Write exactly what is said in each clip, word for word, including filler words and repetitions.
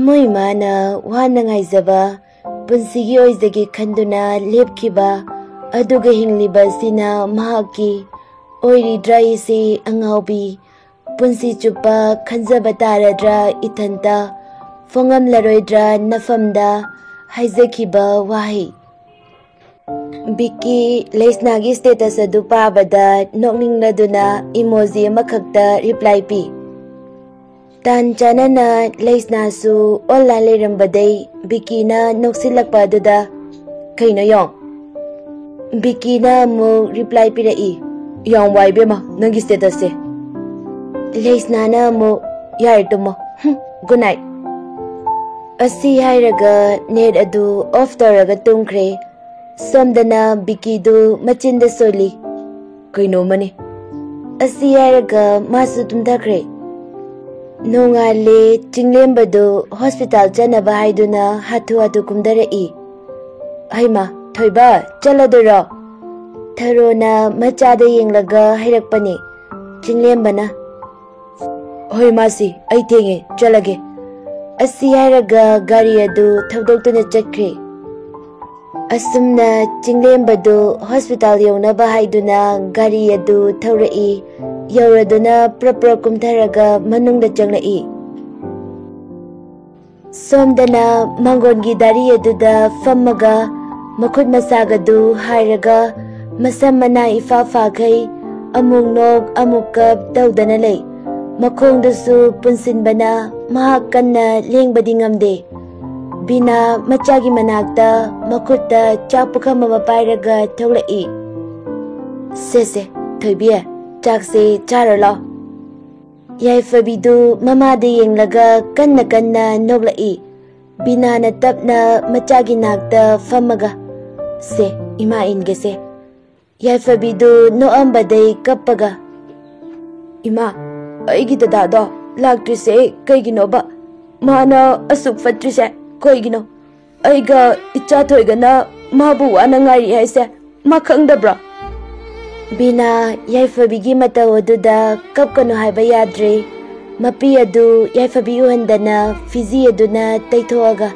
ꯃꯣꯏ ꯏꯃꯥꯅ ꯋꯥꯅ ꯉꯥꯏꯖꯕ ꯄꯨꯟꯁꯤꯒꯤ ꯑꯣꯏꯖꯒꯦ ꯈꯟꯗꯨꯅ ꯂꯦꯞꯈꯤꯕ ꯑꯗꯨꯒ ꯍꯤꯡꯂꯤꯕ ꯑꯁꯤꯅ ꯃꯍꯥꯛꯀꯤ ꯑꯣꯏꯔꯤꯗ꯭ꯔꯥ ꯏꯁꯤ ꯑꯉꯥꯎꯕꯤ? ꯄꯨꯟꯁꯤ ꯆꯨꯞꯄ ꯈꯟꯖꯕ ꯇꯥꯔꯗ꯭ꯔꯥ ꯏꯊꯟꯇ? ꯐꯣꯡꯉꯝꯂꯔꯣꯏꯗ꯭ꯔꯥ ꯅꯐꯝꯗ ꯍꯥꯏꯖꯈꯤꯕ ꯋꯥꯍꯩ꯫ ꯕꯤꯀꯤ ꯂꯩꯁꯅꯥꯒꯤ status ꯑꯗꯨ ꯄꯥꯕꯗ ꯅꯣꯛꯅꯤꯡꯂꯗꯨꯅ emoji ꯑꯃꯈꯛꯇ reply ꯄꯤ꯫ ꯇꯥꯟ ꯆꯥꯅꯅ ꯂꯩꯁꯅꯥꯁꯨ online ꯂꯩꯔꯝꯕꯗꯩ ꯕꯤꯀꯤꯅ ꯅꯣꯛꯁꯤꯜꯂꯛꯄ ꯑꯗꯨꯗ, "ꯀꯩꯅꯣ ꯌꯣꯡ?" ꯕꯤꯀꯤꯅ ꯑꯃꯨꯛ reply ꯄꯤꯔꯛꯏ, "ꯌꯥꯝ ꯋꯥꯏ ꯏꯕꯦꯝꯃ ꯅꯪꯒꯤ status ꯁꯦ꯫" ꯂꯩꯁꯅꯥꯅ ꯑꯃꯨꯛ, "ꯌꯥꯔꯦ ꯇꯨꯝꯃꯣ, ꯍꯨꯝ, good night꯫" ꯑꯁꯤ ꯍꯥꯏꯔꯒ net ꯑꯗꯨ off ꯇꯧꯔꯒ ꯇꯨꯝꯈ꯭ꯔꯦ꯫ ꯁꯣꯝꯗꯅ ꯕꯤꯀꯤꯗꯨ ꯃꯆꯤꯟꯗ ꯁꯣꯜꯂꯤ, "ꯀꯩꯅꯣꯝꯃꯅꯤ꯫" ꯑꯁꯤ ꯍꯥꯏꯔꯒ ꯃꯥꯁꯨ ꯇꯨꯝꯊꯈ꯭ꯔꯦ꯫ ꯅꯣꯡꯉꯥꯜꯂꯦ, ꯆꯤꯡꯂꯦꯝꯕꯗꯨ hospital ꯆꯠꯅꯕ ꯍꯥꯏꯗꯨꯅ ꯍꯥꯊꯨ ꯍꯥꯊꯨ ꯀꯨꯝꯊꯔꯛꯏ꯫ "ꯍꯩꯃꯥ, ꯊꯣꯏꯕ, ꯆꯠꯂꯗꯣꯏꯔꯣ?" ꯊꯔꯣꯅ ꯃꯆꯥꯗ ꯌꯦꯡꯂꯒ ꯍꯥꯏꯔꯛꯄꯅꯤ꯫ ꯆꯤꯡꯂꯦꯝꯕꯅ, "ꯍꯣꯏ ꯃꯥꯁꯤ, ꯑꯩ ꯊꯦꯡꯉꯦ, ꯆꯠꯂꯒꯦ꯫" ꯑꯁꯤ ꯍꯥꯏꯔꯒ ꯒꯥꯔꯤ ꯑꯗꯨ ꯊꯧꯗꯣꯛꯇꯨꯅ ꯆꯠꯈ꯭ꯔꯦ꯫ ꯑꯁꯨꯝꯅ ꯆꯤꯡꯂꯦꯝꯕꯗꯨ hospital ꯌꯧꯅꯕ ꯍꯥꯏꯗꯨꯅ ꯒꯥꯔꯤ ꯑꯗꯨ ꯊꯧꯔꯛꯏ꯫ ꯌꯧꯔꯗꯨꯅ ꯄ꯭ꯔꯞ ꯄ꯭ꯔꯞ ꯀꯨꯝꯊꯔꯒ ꯃꯅꯨꯡꯗ ꯆꯪꯂꯛꯏ꯫ ꯁꯣꯝꯗꯅ ꯃꯥꯡꯒꯣꯟꯒꯤ ꯗꯥꯔꯤ ꯑꯗꯨꯗ ꯐꯝꯃꯒ ꯃꯈꯨꯠ ꯃꯁꯥꯒꯗꯨ ꯍꯥꯏꯔꯒ ꯃꯁꯝ ꯃꯅꯥ ꯏꯐꯥ ꯐꯥꯈꯩ ꯑꯃꯨꯛ ꯅꯣꯛ ꯑꯃꯨꯛ ꯀꯞ ꯇꯧꯗꯅ ꯂꯩ꯫ ꯃꯈꯣꯡꯗꯨꯁꯨ ꯄꯨꯟꯁꯤꯟꯕꯅ ꯃꯍꯥꯛ ꯀꯟꯅ ꯂꯦꯡꯕꯗꯤ ꯉꯝꯗꯦ꯫ ꯕꯤꯅꯥ ꯃꯆꯥꯒꯤ ꯃꯅꯥꯛꯇ ꯃꯈꯨꯠꯇ ꯆꯥꯛ ꯄꯨꯈꯝ ꯑꯃ ꯄꯥꯏꯔꯒ ꯊꯣꯛꯂꯛꯏ꯫ "ꯁꯦ ꯁꯦ, ꯊꯣꯏꯕꯤ, ꯆꯥꯛꯁꯦ ꯆꯥꯔꯣ ꯂꯥꯎ꯫" ꯌꯥꯏꯐꯕꯤꯗꯨ ꯃꯃꯥꯗ ꯌꯦꯡꯂꯒ ꯀꯟꯅ ꯀꯟꯅ ꯅꯣꯛꯂꯛꯏ꯫ ꯕꯤꯅꯥꯅ ꯇꯞꯅ ꯃꯆꯥꯒꯤ ꯅꯥꯛꯇ ꯐꯝꯃꯒ, "ꯁꯦ, ꯏꯃꯥ ꯏꯟꯒꯦꯁꯦ꯫" ꯌꯥꯏꯐꯕꯤꯗꯨ ꯅꯣꯛꯑꯝꯕꯗꯩ ꯀꯞꯄꯒ, "ꯏꯃꯥ, ꯑꯩꯒꯤ ꯗꯗꯥꯗꯣ ꯂꯥꯛꯇ꯭ꯔꯤꯁꯦ ꯀꯩꯒꯤꯅꯣꯕ? ꯃꯥꯅ ꯑꯁꯨꯛ ꯐꯠꯇ꯭ꯔꯤꯁꯦ ꯀꯩꯒꯤꯅꯣ? ꯑꯩꯒ ꯏꯆꯥ ꯊꯣꯏꯒꯅ ꯃꯥꯕꯨ ꯋꯥꯅ ꯉꯥꯏꯔꯤ ꯍꯥꯏꯁꯦ ꯃꯥ ꯈꯪꯗꯕ꯭ꯔꯣ?" ꯕꯤꯅꯥ ꯌꯥꯏꯐꯕꯤꯒꯤ ꯃꯇꯧ ꯑꯗꯨꯗ ꯀꯞꯀꯅꯨ ꯍꯥꯏꯕ ꯌꯥꯗ꯭ꯔꯦ꯫ ꯃꯄꯤ ꯑꯗꯨ ꯌꯥꯏꯐꯕꯤ ꯎꯍꯟꯗꯅ ꯐꯤꯖꯤ ꯑꯗꯨꯅ ꯇꯩꯊꯣꯛꯑꯒ,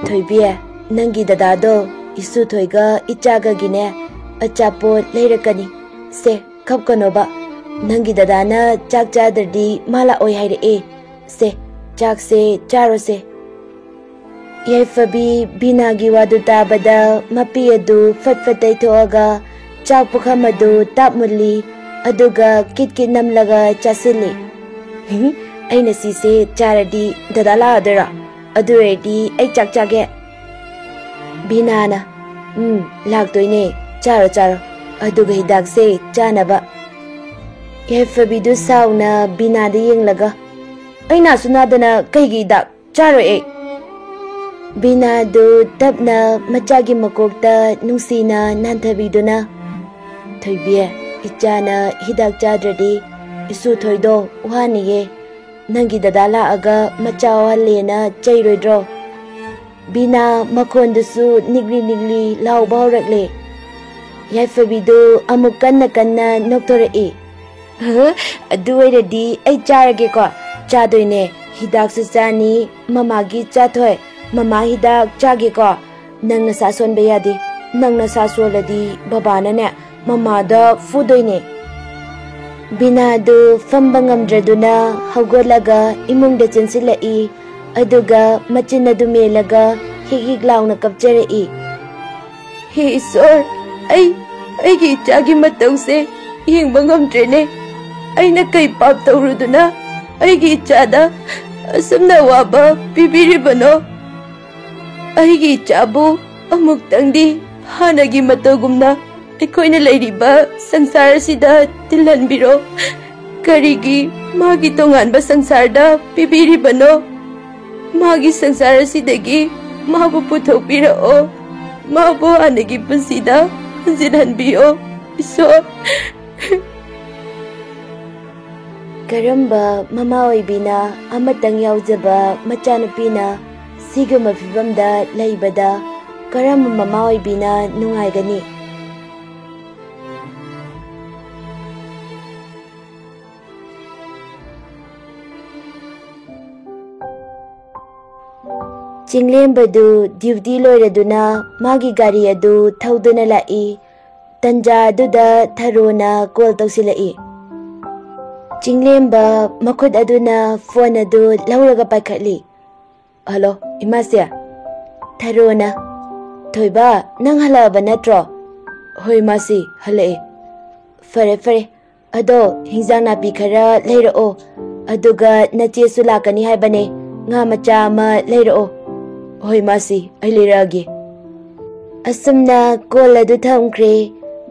"ꯊꯣꯏꯕꯤ, ꯅꯪꯒꯤ ꯗꯗꯥꯗꯣ ꯏꯁꯨ ꯊꯣꯏꯒ ꯏꯆꯥꯒꯒꯤꯅꯦ ꯑꯆꯥꯄꯣꯠ ꯂꯩꯔꯛꯀꯅꯤ꯫ ꯁꯦ, ꯀꯞꯀꯅꯣꯕ꯫ ꯅꯪꯒꯤ ꯗꯗꯥꯅ ꯆꯥꯛ ꯆꯥꯗ꯭ꯔꯗꯤ ꯃꯥ ꯂꯥꯛꯑꯣꯏ ꯍꯥꯏꯔꯛꯑꯦ꯫ ꯁꯦ, ꯆꯥꯛꯁꯦ ꯆꯥꯔꯣꯁꯦ꯫" ꯌꯥꯏꯐꯕꯤ ꯕꯤꯅꯥꯒꯤ ꯋꯥꯗꯨ ꯇꯥꯕꯗ ꯃꯄꯤ ꯑꯗꯨ ꯐꯠ ꯐꯠ ꯇꯩꯊꯣꯛꯑꯒ ꯆꯥꯛ ꯄꯨꯈꯝ ꯑꯗꯨ ꯇꯥꯞ ꯃꯨꯜꯂꯤ, ꯑꯗꯨꯒ ꯀꯤꯠ ꯀꯤꯠ ꯅꯝꯂꯒ ꯆꯥꯁꯤꯜꯂꯤ꯫ "ꯑꯩꯅ ꯁꯤꯁꯦ ꯆꯥꯔꯗꯤ ꯗꯗꯥ ꯂꯥꯛꯑꯗꯣꯏꯔꯣ? ꯑꯗꯨ ꯑꯣꯏꯔꯗꯤ ꯑꯩ ꯆꯥꯛ ꯆꯥꯒꯦ꯫" ꯕꯤꯅꯥꯅ, "ꯎꯝ, ꯂꯥꯛꯇꯣꯏꯅꯦ, ꯆꯥꯔꯣ ꯆꯥꯔꯣ, ꯑꯗꯨꯒ ꯍꯤꯗꯥꯛꯁꯦ ꯆꯥꯅꯕ꯫" ꯌꯥꯏꯐꯕꯤꯗꯨ ꯁꯥꯎꯅ ꯕꯤꯅꯥꯗ ꯌꯦꯡꯂꯒ, "ꯑꯩ ꯅꯥꯁꯨ ꯅꯥꯗꯅ ꯀꯩꯒꯤ ꯍꯤꯗꯥꯛ ꯆꯥꯔꯣꯏ ꯑꯩ꯫" ꯕꯤꯅꯥꯗꯨ ꯇꯞꯅ ꯃꯆꯥꯒꯤ ꯃꯀꯣꯛꯇ ꯅꯨꯡꯁꯤꯅ ꯅꯥꯟꯊꯕꯤꯗꯨꯅ, "ꯊꯣꯏꯕꯤ, ꯏꯆꯥꯅ ꯍꯤꯗꯥꯛ ꯆꯥꯗ꯭ꯔꯗꯤ ꯏꯁꯨ ꯊꯣꯏꯗꯣ ꯋꯥꯅꯤꯌꯦ꯫ ꯅꯪꯒꯤ ꯗꯗꯥ ꯂꯥꯛꯑꯒ ꯃꯆꯥ ꯋꯥꯍꯜꯂꯦꯅ ꯆꯩꯔꯣꯏꯗ꯭ꯔꯣ?" ꯕꯤꯅꯥ ꯃꯈꯣꯟꯗꯨꯁꯨ ꯅꯤꯛꯂꯤ ꯅꯤꯛꯂꯤ ꯂꯥꯎꯕ ꯍꯧꯔꯛꯂꯦ꯫ ꯌꯥꯏꯐꯕꯤꯗꯨ ꯑꯃꯨꯛ ꯀꯟꯅ ꯀꯟꯅ ꯅꯣꯛꯊꯣꯔꯛꯏ꯫ "ꯑꯗꯨ ꯑꯣꯏꯔꯗꯤ ꯑꯩ ꯆꯥꯔꯒꯦꯀꯣ꯫" "ꯆꯥꯗꯣꯏꯅꯦ, ꯍꯤꯗꯥꯛꯁꯨ ꯆꯥꯅꯤ, ꯃꯃꯥꯒꯤ ꯆꯥꯊꯣꯏ, ꯃꯃꯥ ꯍꯤꯗꯥꯛ ꯆꯥꯒꯦꯀꯣ꯫ ꯅꯪ ꯅꯁꯥ ꯁꯣꯟꯕ ꯌꯥꯗꯦ, ꯅꯪ ꯅꯁꯥ ꯁꯣꯜꯂꯗꯤ ꯕꯕꯥꯅꯅꯦ ꯃꯃꯥꯗ ꯐꯨꯗꯣꯏꯅꯦ꯫" ꯕꯤꯅꯥꯗꯨ ꯐꯝꯕ ꯉꯝꯗ꯭ꯔꯗꯨꯅ ꯍꯧꯒꯠꯂꯒ ꯏꯃꯨꯡꯗ ꯆꯦꯟꯁꯤꯜꯂꯛꯏ꯫ ꯑꯗꯨꯒ ꯃꯆꯤꯟ ꯑꯗꯨ ꯃꯦꯜꯂꯒ ꯍꯤꯛ ꯍꯤꯛ ꯂꯥꯎꯅ ꯀꯞꯆꯔꯛꯏ꯫ "ꯍꯦ ꯏꯁꯣꯔ, ꯑꯩ, ꯑꯩꯒꯤ ꯏꯆꯥꯒꯤ ꯃꯇꯧꯁꯦ ꯌꯦꯡꯕ ꯉꯝꯗ꯭ꯔꯦꯅꯦ꯫ ꯑꯩꯅ ꯀꯩ ꯄꯥꯞ ꯇꯧꯔꯨꯗꯨꯅ ꯑꯩꯒꯤ ꯏꯆꯥꯗ ꯑꯁꯨꯝꯅ ꯑꯋꯥꯕ ꯄꯤꯕꯤꯔꯤꯕꯅꯣ? ꯑꯩꯒꯤ ꯏꯆꯥꯕꯨ ꯑꯃꯨꯛꯇꯪꯗꯤ ꯍꯥꯟꯅꯒꯤ ꯃꯇꯧꯒꯨꯝꯅ ꯑꯩꯈꯣꯏꯅ ꯂꯩꯔꯤꯕ ꯁꯪꯁꯥꯔ ꯑꯁꯤꯗ ꯇꯤꯜꯍꯟꯕꯤꯔꯣ꯫ ꯀꯔꯤꯒꯤ ꯃꯥꯒꯤ ꯇꯣꯉꯥꯟꯕ ꯁꯪꯁꯥꯔꯗ ꯄꯤꯕꯤꯔꯤꯕꯅꯣ? ꯃꯥꯒꯤ ꯁꯪꯁꯥꯔ ꯑꯁꯤꯗꯒꯤ ꯃꯥꯕꯨ ꯄꯨꯊꯣꯛꯄꯤꯔꯛꯑꯣ꯫ ꯃꯥꯕꯨ ꯍꯥꯟꯅꯒꯤ ꯄꯨꯟꯁꯤꯗ ꯍꯟꯖꯤꯜꯍꯟꯕꯤꯌꯣ, ꯏꯁꯣꯔ꯫" ꯀꯔꯝꯕ ꯃꯃꯥ ꯑꯣꯏꯕꯤꯅ ꯑꯃꯇꯪ ꯌꯥꯎꯖꯕ ꯃꯆꯥꯅꯨꯄꯤꯅ ꯁꯤꯒꯨꯝꯕ ꯐꯤꯕꯝꯗ ꯂꯩꯕꯗ ꯀꯔꯝꯕ ꯃꯃꯥ ꯑꯣꯏꯕꯤꯅ ꯅꯨꯡꯉꯥꯏꯒꯅꯤ? ꯆꯤꯡꯂꯦꯝꯕꯗꯨ ꯗ꯭ꯌꯨꯇꯤ ꯂꯣꯏꯔꯗꯨꯅ ꯃꯥꯒꯤ ꯒꯥꯔꯤ ꯑꯗꯨ ꯊꯧꯗꯨꯅ ꯂꯥꯛꯏ꯫ ꯇꯟꯖꯥ ꯑꯗꯨꯗ ꯊꯔꯣꯅ ꯀꯣꯜ ꯇꯧꯁꯤꯜꯂꯛꯏ꯫ ꯆꯤꯡꯂꯦꯝꯕ ꯃꯈꯨꯠ ꯑꯗꯨꯅ ꯐꯣꯟ ꯑꯗꯨ ꯂꯧꯔꯒ ꯄꯥꯏꯈꯠꯂꯤ꯫ "ꯍꯜꯂꯣ, ꯏꯃꯥꯁꯦ?" ꯊꯔꯣꯅ, "ꯊꯣꯏꯕ, ꯅꯪ ꯍꯜꯂꯛꯑꯕ ꯅꯠꯇ꯭ꯔꯣ?" "ꯍꯣꯏ, ꯏꯃꯥꯁꯤ, ꯍꯜꯂꯛꯑꯦ꯫" "ꯐꯔꯦ, ꯐꯔꯦ꯫ ꯑꯗꯣ ꯍꯤꯟꯖꯥꯡ ꯅꯥꯄꯤ ꯈꯔ ꯂꯩꯔꯛꯑꯣ, ꯑꯗꯨꯒ ꯅꯆꯦꯁꯨ ꯂꯥꯛꯀꯅꯤ ꯍꯥꯏꯕꯅꯦ, ꯉꯥ ꯃꯆꯥ ꯑꯃ ꯂꯩꯔꯛꯑꯣ꯫" "ꯍꯣꯏ ꯃꯥꯁꯤ, ꯑꯩ ꯂꯩꯔꯛꯑꯒꯦ꯫" ꯑꯁꯨꯝꯅ ꯀꯣꯜ ꯑꯗꯨ ꯊꯝꯈ꯭ꯔꯦ꯫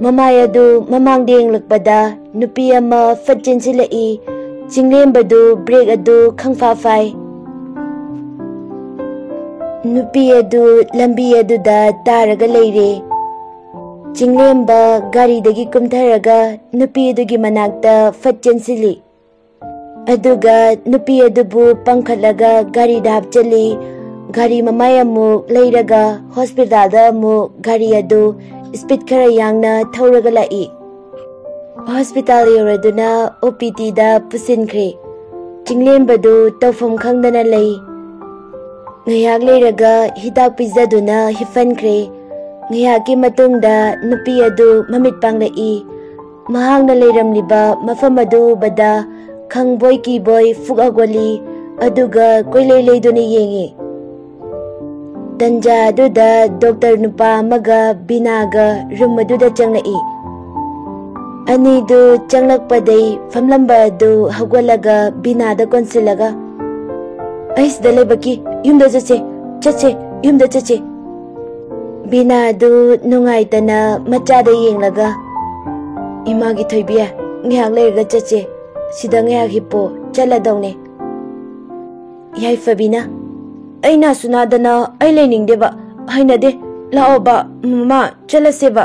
ꯃꯃꯥꯏ ꯑꯗꯨ ꯃꯃꯥꯡꯗ ꯌꯦꯡꯂꯛꯄꯗ ꯅꯨꯄꯤ ꯑꯃ ꯐꯠ ꯆꯦꯟꯁꯤꯜꯂꯛꯏ꯫ ꯆꯤꯡꯂꯦꯝꯕꯗꯨ ꯕ꯭ꯔꯦꯛ ꯑꯗꯨ ꯈꯪꯐꯥ ꯐꯥꯏ꯫ ꯅꯨꯄꯤ ꯑꯗꯨ ꯂꯝꯕꯤ ꯑꯗꯨꯗ ꯇꯥꯔꯒ ꯂꯩꯔꯦ꯫ ꯆꯤꯡꯂꯦꯝꯕ ꯒꯥꯔꯤꯗꯒꯤ ꯀꯨꯝꯊꯔꯒ ꯅꯨꯄꯤ ꯑꯗꯨꯒꯤ ꯃꯅꯥꯛꯇ ꯐꯠ ꯆꯦꯟꯁꯤꯜꯂꯤ꯫ ꯑꯗꯨꯒ ꯅꯨꯄꯤ ꯑꯗꯨꯕꯨ ꯄꯝꯈꯠꯂꯒ ꯒꯥꯔꯤꯗ ꯍꯥꯞꯆꯤꯜꯂꯤ꯫ ꯒꯥꯔꯤ ꯃꯃꯥꯏ ꯑꯃꯨꯛ ꯂꯩꯔꯒ ꯍꯣꯁꯄꯤꯇꯥꯜꯗ ꯑꯃꯨꯛ ꯒꯥꯔꯤ ꯑꯗꯨ ꯁ꯭ꯄꯤꯗ ꯈꯔ ꯌꯥꯡꯅ ꯊꯧꯔꯒ ꯂꯥꯛꯏ꯫ ꯍꯣꯁꯄꯤꯇꯥꯜ ꯌꯧꯔꯗꯨꯅ ꯑꯣ ꯄꯤ ꯇꯤꯗ ꯄꯨꯁꯤꯟꯈ꯭ꯔꯦ꯫ ꯆꯤꯡꯂꯦꯝꯕꯗꯨ ꯇꯧꯐꯝ ꯈꯪꯗꯅ ꯂꯩ꯫ ꯉꯥꯏꯍꯥꯛ ꯂꯩꯔꯒ ꯍꯤꯗꯥꯛ ꯄꯤꯖꯗꯨꯅ ꯍꯤꯞꯍꯟꯈ꯭ꯔꯦ꯫ ꯉꯥꯏꯍꯥꯛꯀꯤ ꯃꯇꯨꯡꯗ ꯅꯨꯄꯤ ꯑꯗꯨ ꯃꯃꯤꯠ ꯄꯥꯡꯂꯛꯏ꯫ ꯃꯍꯥꯛꯅ ꯂꯩꯔꯝꯂꯤꯕ ꯃꯐꯝ ꯑꯗꯨ ꯎꯕꯗ ꯈꯪꯕꯣꯏ ꯀꯤꯕꯣꯏ ꯐꯨꯛ ꯍꯧꯒꯠꯂꯤ, ꯑꯗꯨꯒ ꯀꯣꯏꯂꯩ ꯂꯩꯗꯨꯅ ꯌꯦꯡꯉꯤ꯫ ꯇꯟꯖꯥ ꯑꯗꯨꯗ ꯗꯣꯛꯇꯔ ꯅꯨꯄꯥ ꯑꯃꯒ ꯕꯤꯅꯥꯒ ꯔꯨꯝ ꯑꯗꯨꯗ ꯆꯪꯂꯛꯏ꯫ ꯑꯅꯤꯗꯨ ꯆꯪꯂꯛꯄꯗꯩ ꯐꯝꯂꯝꯕ ꯑꯗꯨ ꯍꯧꯒꯠꯂꯒ ꯕꯤꯅꯥꯗ ꯀꯣꯟꯁꯤꯜꯂꯒ, "ꯑꯩ ꯁꯤꯗ ꯂꯩꯕꯒꯤ ꯌꯨꯝꯗ ꯆꯠꯁꯦ, ꯆꯠꯁꯦ, ꯌꯨꯝꯗ ꯆꯠꯁꯦ꯫" ꯕꯤꯅꯥꯗꯨ ꯅꯨꯡꯉꯥꯏꯇꯅ ꯃꯆꯥꯗ ꯌꯦꯡꯂꯒ, "ꯏꯃꯥꯒꯤ ꯊꯣꯏꯕꯤ, ꯉꯥꯏꯍꯥꯛ ꯂꯩꯔꯒ ꯆꯠꯁꯦ, ꯁꯤꯗ ꯉꯥꯏꯍꯥꯛ ꯍꯤꯞꯄꯣ, ꯆꯠꯂꯗꯧꯅꯦ꯫" ꯌꯥꯏꯐꯕꯤꯅ, "ꯑꯩ ꯅꯥꯁꯨ ꯅꯥꯗꯅ ꯑꯩ ꯂꯩꯅꯤꯡꯗꯦꯕ, ꯍꯩꯅꯗꯦ, ꯂꯥꯛꯑꯣꯕ, ꯃꯃꯥ, ꯆꯠꯂꯁꯦꯕ꯫"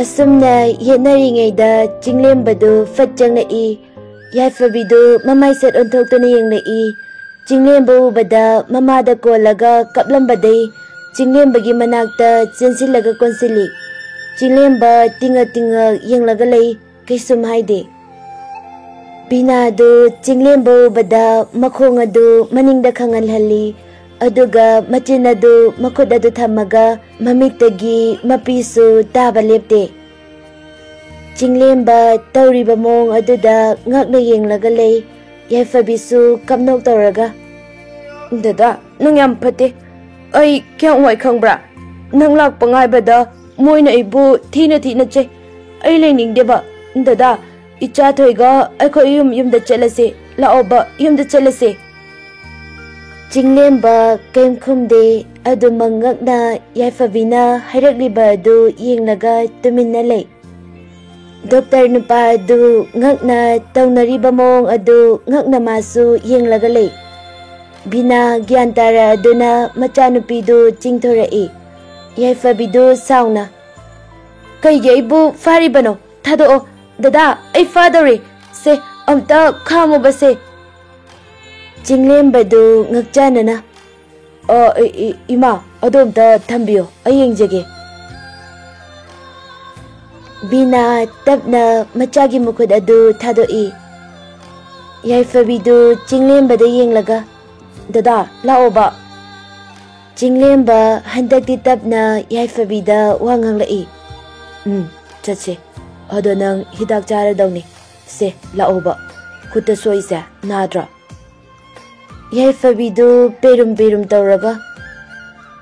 ꯑꯁꯨꯝꯅ ꯌꯦꯠꯅꯔꯤꯉꯩꯗ ꯆꯤꯡꯂꯦꯝꯕꯗꯨ ꯐꯠ ꯆꯪꯂꯛꯏ꯫ ꯌꯥꯏꯐꯕꯤꯗꯨ ꯃꯃꯥꯏ ꯁꯠ ꯑꯣꯟꯊꯣꯛꯇꯨꯅ ꯌꯦꯡꯂꯛꯏ꯫ ꯆꯤꯡꯂꯦꯝꯕ ꯎꯕꯗ ꯃꯃꯥꯗ ꯀꯣꯜꯂꯒ ꯀꯞꯂꯝꯕꯗꯩ ꯆꯤꯡꯂꯦꯝꯕꯒꯤ ꯃꯅꯥꯛꯇ ꯆꯦꯟꯁꯤꯜꯂꯒ ꯀꯣꯟꯁꯤꯜꯂꯤ꯫ ꯆꯤꯡꯂꯦꯝꯕ ꯇꯤꯡꯉꯛ ꯇꯤꯡꯉꯛ ꯌꯦꯡꯂꯒ ꯂꯩ, ꯀꯩꯁꯨꯝ ꯍꯥꯏꯗꯦ꯫ ꯕꯤꯅꯥꯗꯨ ꯆꯤꯡꯂꯦꯝꯕ ꯎꯕꯗ ꯃꯈꯣꯡ ꯑꯗꯨ ꯃꯅꯤꯡꯗ ꯈꯪꯍꯜꯍꯜꯂꯤ, ꯑꯗꯨꯒ ꯃꯆꯤꯟ ꯑꯗꯨ ꯃꯈꯨꯠ ꯑꯗꯨ ꯊꯝꯃꯒ ꯃꯃꯤꯠꯇꯒꯤ ꯃꯄꯤꯁꯨ ꯇꯥꯕ ꯂꯦꯞꯇꯦ꯫ ꯆꯤꯡꯂꯦꯝꯕ ꯇꯧꯔꯤꯕ ꯃꯑꯣꯡ ꯑꯗꯨꯗ ꯉꯛꯅ ꯌꯦꯡꯂꯒ ꯂꯩ꯫ ꯌꯥꯏꯐꯕꯤꯁꯨ ꯀꯞꯅꯣꯛ ꯇꯧꯔꯒ, "ꯗꯗꯥ, ꯅꯪ ꯌꯥꯝ ꯐꯠꯇꯦ꯫ ꯑꯩ ꯀꯌꯥꯝ ꯋꯥꯏ ꯈꯪꯕ꯭ꯔꯥ? ꯅꯪ ꯂꯥꯛꯄ ꯉꯥꯏꯕꯗ ꯃꯣꯏꯅ ꯑꯩꯕꯨ ꯊꯤꯅ ꯊꯤꯅ ꯆꯩ꯫ ꯑꯩ ꯂꯩꯅꯤꯡꯗꯦꯕ꯫ ꯗꯗꯥ, ꯏꯆꯥ ꯊꯣꯏꯒ ꯑꯩꯈꯣꯏ ꯌꯨꯝ ꯌꯨꯝꯗ ꯆꯠꯂꯁꯦ꯫ ꯂꯥꯛꯑꯣꯕ, ꯌꯨꯝꯗ ꯆꯠꯂꯁꯦ꯫" ꯆꯤꯡꯂꯦꯝꯕ ꯀꯩꯝ ꯈꯨꯝꯗꯦ꯫ ꯑꯗꯨꯃꯛ ꯉꯛꯅ ꯌꯥꯏꯐꯕꯤꯅ ꯍꯥꯏꯔꯛꯂꯤꯕ ꯑꯗꯨ ꯌꯦꯡꯂꯒ ꯇꯨꯃꯤꯟꯅ ꯂꯩ꯫ ꯗꯣꯛꯇꯔ ꯅꯨꯄꯥ ꯑꯗꯨ ꯉꯛꯅ ꯇꯧꯅꯔꯤꯕ ꯃꯑꯣꯡ ꯑꯗꯨ ꯉꯛꯅ ꯃꯥꯁꯨ ꯌꯦꯡꯂꯒ ꯂꯩ꯫ ꯕꯤꯅꯥ ꯒ꯭ꯌꯥꯟ ꯇꯥꯔꯛꯑꯗꯨꯅ ꯃꯆꯥꯅꯨꯄꯤꯗꯨ ꯆꯤꯡꯊꯣꯔꯛꯏ꯫ ꯌꯥꯏꯐꯕꯤꯗꯨ ꯁꯥꯎꯅ, "ꯀꯩꯒꯤ ꯑꯩꯕꯨ ꯐꯥꯔꯤꯕꯅꯣ? ꯊꯥꯗꯣꯛꯑꯣ꯫ ꯗꯗꯥ, ꯑꯩ ꯐꯥꯗꯧꯔꯦ꯫ ꯁꯦ, ꯑꯝꯇ ꯈꯥꯝꯃꯨꯕꯁꯦ꯫" ꯆꯤꯡꯂꯦꯝꯕꯗꯨ ꯉꯛꯆꯥꯅꯅ, "ꯑ, ꯏ-, ꯏ-, ꯏꯃꯥ, ꯑꯗꯣꯝꯇ ꯊꯝꯕꯤꯌꯣ, ꯑꯩ ꯌꯦꯡꯖꯒꯦ꯫" ꯕꯤꯅꯥ ꯇꯞꯅ ꯃꯆꯥꯒꯤ ꯃꯈꯨꯠ ꯑꯗꯨ ꯊꯥꯗꯣꯛꯏ꯫ ꯌꯥꯏꯐꯕꯤꯗꯨ ꯆꯤꯡꯂꯦꯝꯕꯗ ꯌꯦꯡꯂꯒ, "ꯗꯗꯥ, ꯂꯥꯛꯑꯣꯕ꯫" ꯆꯤꯡꯂꯦꯝꯕ ꯍꯟꯗꯛꯇꯤ ꯇꯞꯅ ꯌꯥꯏꯐꯕꯤꯗ ꯋꯥ ꯉꯥꯡꯂꯛꯏ꯫ "ꯎꯝ, ꯆꯠꯁꯦ꯫ ꯑꯗꯣ ꯅꯪ ꯍꯤꯗꯥꯛ ꯆꯥꯔꯗꯧꯅꯤ꯫ ꯁꯦ, ꯂꯥꯛꯑꯣꯕ꯫ ꯈꯨꯠꯇ ꯁꯣꯛꯏꯁꯦ ꯅꯥꯗ꯭ꯔꯣ?" ꯌꯥꯏꯐꯕꯤꯗꯨ ꯄꯦꯔꯨꯝ ꯄꯦꯔꯨꯝ ꯇꯧꯔꯒ,